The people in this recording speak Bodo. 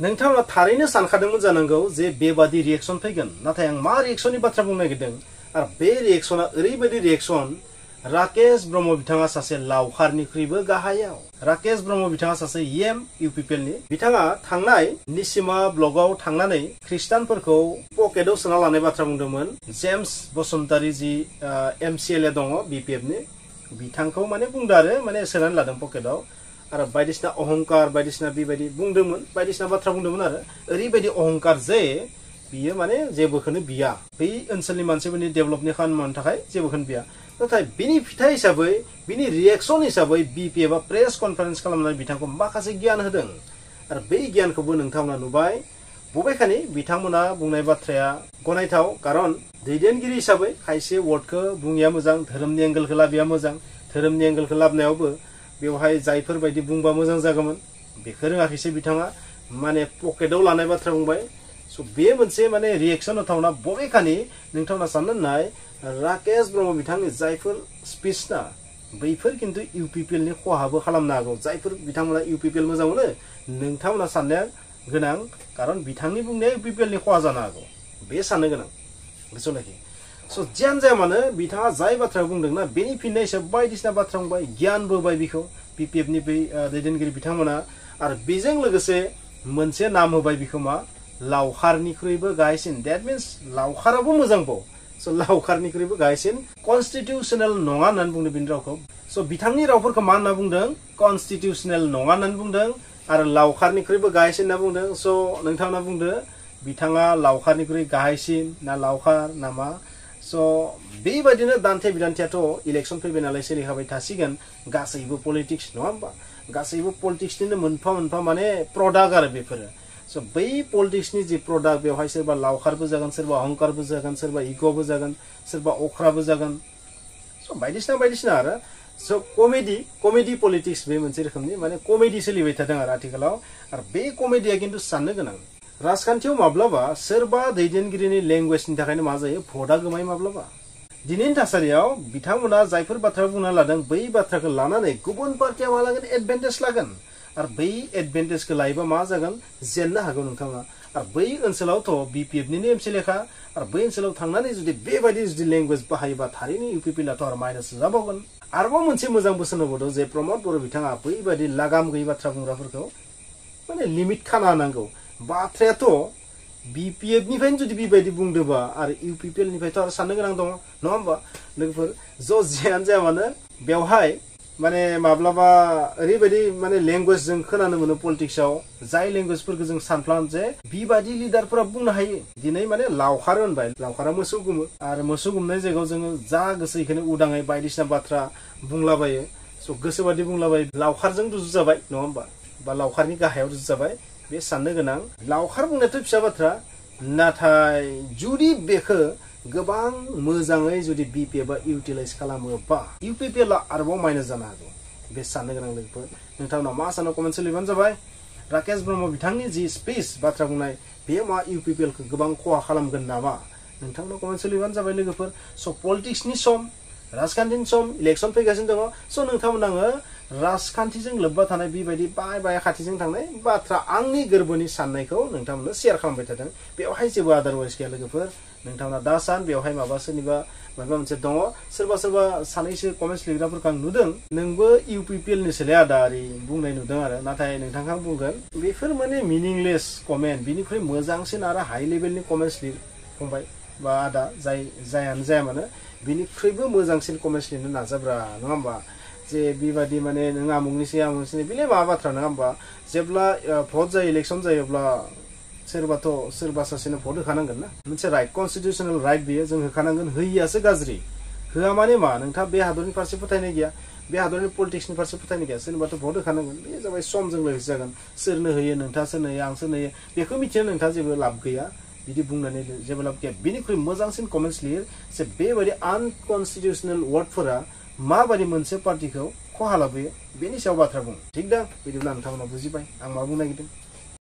नोंथाङा थारैनो सानखादोंमोन जानांगौ जे बेबादि रिएक्शन फैगोन नाथाय आं मा रिएक्शननि बाथ्रा बुंनो नागिरदों आरो बे रिएक्शना ओरैबायदि रिएक्शन राकेश ब्रह्म बिथाङा सासे लावखारनिख्रुइबो गाहायाव राकेश ब्रह्म बिथाङा सासे UPPL नि बिथाङा थांनाय निसिमा ब्लगाव थांनानै ख्रिस्टानफोरखौ पकेटआव सोना लानाय बाथ्रा बुंदोंमोन जेम्स बसुमतारी जि MCLA दङ BPF नि बिथांखौ माने बुंदों आरो माने सोनानै लादों पकेटआव आरो बायदिसिना अहंकार बायदिसिना बेबायदि बुंदोंमोन बायदिसिना बाथ्रा बुंदोंमन आरो ओरैबायदि अहंकार जे बियो माने जेबोखौनो बिया बै ओनसोलनि मानसिफोरनि डेभलपनि खामानिनि थाखाय जेबोखौनो बिया नाथाय बिनि फिथाइ हिसाबै बिनि रिएक्शन हिसाबै BPF आ प्रेस कनफारेन्स खालामनानै बिथांखौ माखासे गियान होदों आरो बै गियानखौबो नोंथांमोना नुबाय बबेखानि बिथांमोना बुंनाय बाथ्राया गनायथाव कारण दैदेनगिरि हिसाबै खायसे वर्डखौ बुंनाया मोजां धोरोमनि एंगेलखौ लाबोया मोजां धोरोमनि एंगेलखौ लाबोनायावबो बेवहाय जायफोर बायदि बुंबा मोजां जागौमोन बेखौ रोङाखैसै बिथाङा माने पकेटआव लानाय बाथ्रा बुंबाय स बे मोनसे माने रिएक्शन होथावना बबेखानि नोंथांमोना साननो नाय राकेश ब्रह्म बिथांनि जायफोर स्पिच ना बैफोर किन्तु UPPL नि खहाबो खालामनो हागौ जायफोर बिथांमोना UPPL मोजां मोनो नोंथांमोना साननाया गोनां कारण बिथांनि बुंनाया UPPL नि खहा जानो हागौ बे साननो गोनां बुझलाखि स जियानो जाया मानो बिथाङा जाय बाथ्रा बुंदोंना बेनि फिननाय हिसाबै बायदिसिना बाथ्रा बुंबाय गियानबो होबाय बिखौ BPF नि बै दैदेनगिरि बिथांमोना आरो बेजों लोगोसे मोनसे नाम होबाय बिखौ मा लावखारनिख्रुइबो गाहायसिन दैट मीन्स लावखाराबो मोजांबाव स लावखारनिख्रुइबो गाहायसिन कन्स्टिट्यूशनल नङा होननानै बुंदों बिनि रावखौ स बिथांनि रावफोरखौ मा होनना बुंदों कन्स्टिट्यूशनल नङा होननानै बुंदों आरो लावखारनिख्रुइबो गाहायसिन होनना बुंदों स नोंथाङा बुंदो बिथाङा लावखारनिख्रुइ गाहायसिन ना लावखार ना मा स बेबायदिनो दान्थे बिदान्थेयाथ' इलेक्शन फैबाय नालाय सोलिखाबाय थासिगोन गासैबो पलिटिक्स नङा होमबा गासैबो पलिटिक्सनिनो मोनफा मोनफा माने प्रडाक्ट आरो बेफोरो स बै पलिटिक्सनि जि प्रडाक्ट बेवहाय सोरबा लावखारबो जागोन सोरबा अहंकारबो जागोन सोरबा इग'बो जागोन सोरबा अख्राबो जागोन स बायदिसिना बायदिसिना आरो स कमेडि पलिटिक्स बे मोनसे रोखोमनि माने कमेडि सोलिबाय थादों आरो आथिखालाव आरो बे कमेडिया किन्तु साननो गोनां राजखान्थियाव माब्लाबा सोरबा दैदेनगिरिनि लेंगुवेजनि थाखायनो मा जायो भटआ गोमायो माब्लाबा दिनैनि थासारियाव बिथांमोना जायफोर बाथ्रा बुंना लादों बै बाथ्राखौ लानानै गुबुन पार्टिया मा लागोन एडभान्टेज लागोन आरो बै एडभान्टेजखौ लायोबा मा जागोन जेननो हागौ नोंथाङा आरो बै ओनसोलावथ' BPF निनो MCLA खा आरो बै ओनसोलाव थांनानै जुदि बेबायदि जुदि लेंगुवेज बाहायोबा थारैनो UPPL आथ' आरो माइनास जाबावगोन आरोबाव मोनसे मोजां बोसोन होबावदों जे प्रमद बर' बिथाङा बैबायदि लागाम गैयै बाथ्रा बुंग्राफोरखौ माने लिमिट खाना होनांगौ बाथ्रायाथ' BPF निफ्रायनो जुदि बेबायदि बुंदोंबा आरो UPPL निफ्रायथ' आरो साननो गोनां दङ नङा होमबा लोगोफोर जियानो जाया मानो बेवहाय माने माब्लाबा ओरैबायदि माने लेंगुवेज जों खोनानो मोनो पलिटिक्सआव जाय लेंगुवेजफोरखौ जों सानफ्लां जे बेबायदि लिडारफोरा बुंनो हायो दिनै माने लावखार होनबाय लावखारा मोसौ गुमो आरो मोसौ गुमनाय जायगायाव जोङो जा गोसो इखौनो उदाङै बायदिसिना बाथ्रा बुंलाबायो स गोसोबादि बुंलाबायो लावखारजों रुजुजाबाय नङा होमबा बा लावखारनि गाहायाव रुजुजाबाय बे साननो गोनां लावखार बुंनायाथ' फिसा बाथ्रा नाथाय जुदि बेखौ गोबां मोजाङै जुदि BPF आ इउटिलाइज खालामोबा UPPL आ आरोबाव माइनास जानो हागौ बे साननो गोनां लोगोफोर नोंथांनाव मा सानो कमेन्ट लिरबानो जाबाय राकेश ब्रह्म बिथांनि जि स्पिच बाथ्रा बुंनाय बेयो मा UPPL खौ गोबां खहा खालामगोन नामा नोंथांनाव कमेन्ट लिरबानो जाबाय लोगोफोर स पलिटिक्सनि सम राजखान्थिनि सम इलेक्शन फैगासिनो दङ स नोंथांमोना राजखान्थिजों लोब्बा थानाय बेबायदि बाय खाथिजों थांनाय बाथ्रा आंनि गोरबोनि साननायखौ नोंथांमोननो शेयार खालामबाय थादों बेवहाय जेबो आदारवाइज गैया लोगोफोर नोंथांमोना दा सान बेवहाय माबा सोरनिबा माबा मोनसे दङ सोरबा सानैसो कमेन्ट्स लिरग्राफोरखौ आं नुदों नोंबो UPPL नि सोलाय आदा ओरै बुंनाय नुदों आरो नाथाय नोंथांखौ आं बुंगोन बेफोर माने मिनिंलेस कमेन्ट बिनिख्रुइ मोजांसिन आरो हाइ लेभेलनि कमेन्ट्स लिर फंबाय बा आदा जायानो जाया मानो बिनिख्रुइबो मोजांसिन कमेन्ट्स लिरनो नाजाब्रा नङा होमबा जे बेबायदि माने नों आमुंनिसै बेलाय मा बाथ्रा नङा होमबा जेब्ला भट जायो इलेक्शन जायो अब्ला सोरबा सासेनो भट होखानांगोन ना मोनसे राइट कन्स्टिट्यूशनल राइट बेयो जों होखानांगोन होयियासो गाज्रि होआ माने मा नोंथाङा बे हादरनि फारसे फोथायनाय गैया बे हादरनि पलिटिक्सनि फारसे फोथायनाय गैया सोरनोबाथ' भट होखानांगोन बे जाबाय समजों लोगोसे जागोन सोरनो होयो नोंथाङा सोरनो होयो आं सोरनो होयो बेखौ मिथिनो नोंथाङा जेबो लाब गैया बिदि बुंनानै जेबो लाब गैया बिनिख्रुइ मोजांसिन कमेन्ट्स लिर जे बेबायदि आनकन्स्टिट्यूशनल वर्डफोरा माबायदि मोनसे पार्टिखौ खहा लाबोयो बेनि सायाव बाथ्रा बुं थिग दा बिदिब्ला नोंथांमोना बुजिबाय आं मा बुंनो नागिरदों